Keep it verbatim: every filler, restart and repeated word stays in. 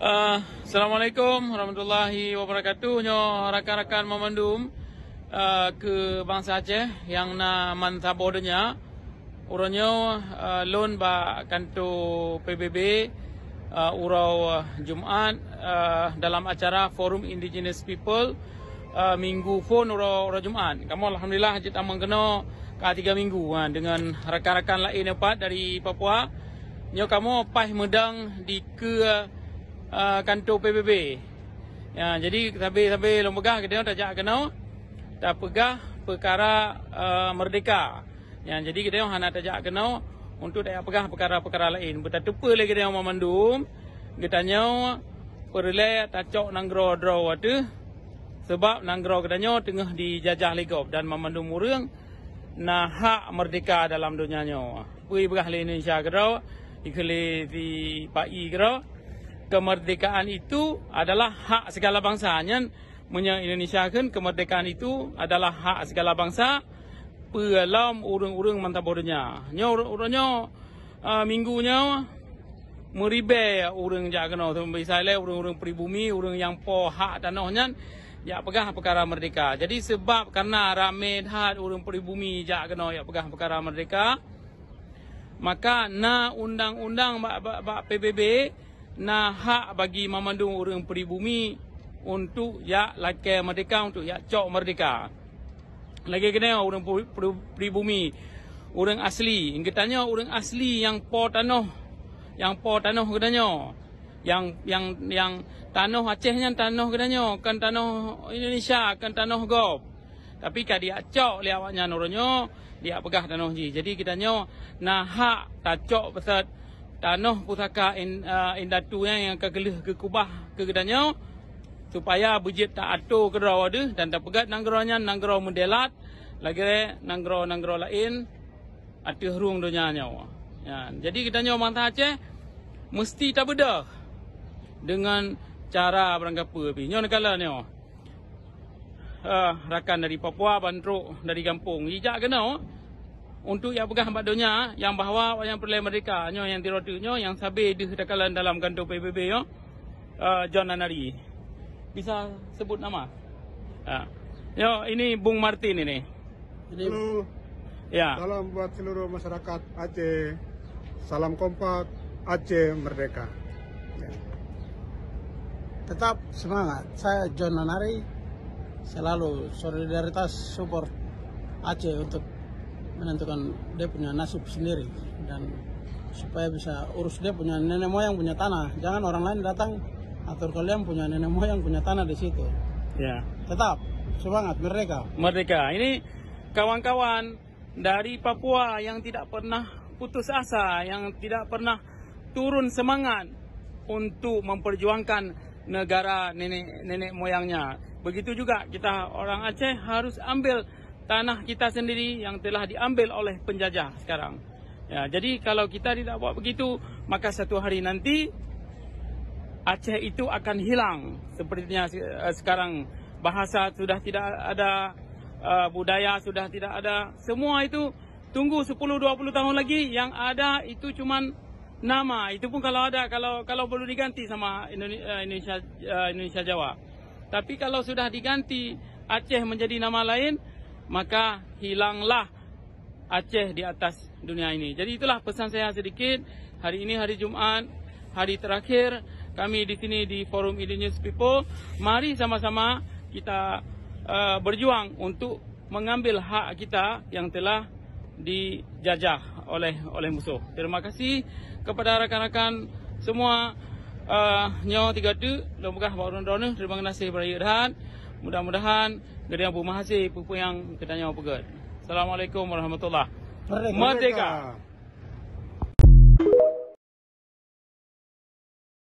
Eh, Assalamualaikum warahmatullahi wabarakatuh. Nyoe rakan-rakan meumandum, eh, keu bansa Aceh nyang na man saboh donya. Uroe nyoe, eh, lôn bak kanto P B B, eh, uroe Jumat, eh, dalam acara Forum Indigenous People, eh, minggu phon uroe, uroe Jumat. Kamoe alhamdulillah jeuet tamong keunoe ka tiga minggu, ha, deungon rakan-rakan laén nyoe pat dari Papua. Nyoe kamoe paih meudong di keue, eh, kanto P B B. Ya, jadi sabe-sabe lôn peugah geutanyoe tajak keunoe, tapeugah peukara, eh, merdeka. Ya, jadi geutanyoe hana tajak keunoe untuk tajak peugah peukara-peukara laén. Beutateupeue lé geutanyoe meumandum, geutanyoe peureulée tacok nanggroe droe ateueh, sabab nanggroe geutanyoe teungoh dijajah lé gob dan meumandum ureuëng na hak merdeka dalam donya nyoe. Peue ipeugah lé Indonesia keudroe, ikheun lé si Pak I keudroe, kemerdekaan itu adalah hak segala bangsa. Nyan, meunyoe Indonesia kheun, kemerdekaan itu adalah hak segala bangsa, peue lom ureuëng-ureuëng mantong boh donya. Nyoe ureuëng, ureuëng nyoe, ah, minggu nyoe, meuribée ureuëng jak keunoe. Misalnya ureuëng-ureuëng pribumi, ureuëng nyang po hak tanoh nyan, jak peugah peukara merdeka. Jadi, sebab karena ramé that ureuëng pribumi jak keunoe jak peugah peukara merdeka, maka na undang-undang bak, bak, bak P B B, na hak bagi meumandum ureuëng pribumi untuk jak lakée merdeka, untuk jak cok merdeka. Lagée keunoe ureuëng pri-, pri-, pribumi, ureuëng asli. Geutanyoe ureuëng asli nyang po tanoh, nyang po tanoh geutanyoe. Nyang, nyang, nyang tanoh Aceh nyan tanoh geutanyoe, kon tanoh Indonesia, kon tanoh gob. Tapi ka dijak cok lé awaknyan uroe nyoe, dijak peugah tanoh jih. Jadi geutanyoe na hak tacok beusaboh tanoh pusaka in-, eh, indatu nyan nyang ka geulheueh geukubah keu geutanyoe, supaya beujeuet ta-ato keudroe deuh dan tapeugét nanggroe nyan nanggroe meudelat lagée nanggroe-nanggroe laén ateueh rueng donya nyoe. Ya, jadi geutanyoe bansa Aceh meusti tabeudôh deungon cara barangkapeue pih. Nyoe neukala nyoe, eh, rakan dari Papua, ban trok dari gampông, jijak keunoe untuk jak peugah bak donya nyang bahwa awaknyan peureulée merdeka. Nyoe nyang tiroe teuk nyoe nyang sabe deuh takalon dalam kanto P B B nyoe, eh, John Nanari. Bisa sebut nama? Ah. Nyoe, ini Bung Martin ini. Jadi, halo. Ya. Salam buat seluruh masyarakat Aceh. Salam kompak, Aceh merdeka. Ya. Tetap semangat. Saya John Nanari, selalu solidaritas support Aceh untuk menentukan dia punya nasib sendiri dan supaya bisa urus dia punya nenek moyang punya tanah. Jangan orang lain datang atur kalian punya nenek moyang punya tanah di situ. Ya. Tetap semangat merdeka. Merdeka. Ini kawan-kawan dari Papua yang tidak pernah putus asa, yang tidak pernah turun semangat untuk memperjuangkan negara nenek, nenek moyangnya. Begitu juga kita orang Aceh harus ambil tanah kita sendiri yang telah diambil oleh penjajah sekarang. Ya, jadi kalau kita tidak buat begitu, maka satu hari nanti Aceh itu akan hilang. Sepertinya se-, eh, sekarang bahasa sudah tidak ada, eh, budaya sudah tidak ada. Semua itu tunggu sepuluh dua puluh tahun lagi, yang ada itu cuman nama. Itu pun kalau ada, kalau, kalau belum diganti sama Indone-, eh, Indonesia, eh, Indonesia Jawa. Tapi kalau sudah diganti Aceh menjadi nama lain, maka hilanglah Aceh di atas dunia ini. Jadi itulah pesan saya sedikit. Hari ini hari Jumat, hari terakhir kami di sini di Forum Indigenous People. Mari sama-sama kita, eh, berjuang untuk mengambil hak kita yang telah dijajah oleh, oleh musuh. Terima kasih kepada rakan-rakan semua, eh, nyoe tiga teuk, lôn peugah bak droeneuh, terima kasih beurayeuk that. Mudah-mudahan geutanyoe beumeuhasé peue-peue nyang geutanyoe peugét. Assalamualaikum warahmatullahi. Merdeka! Merdeka!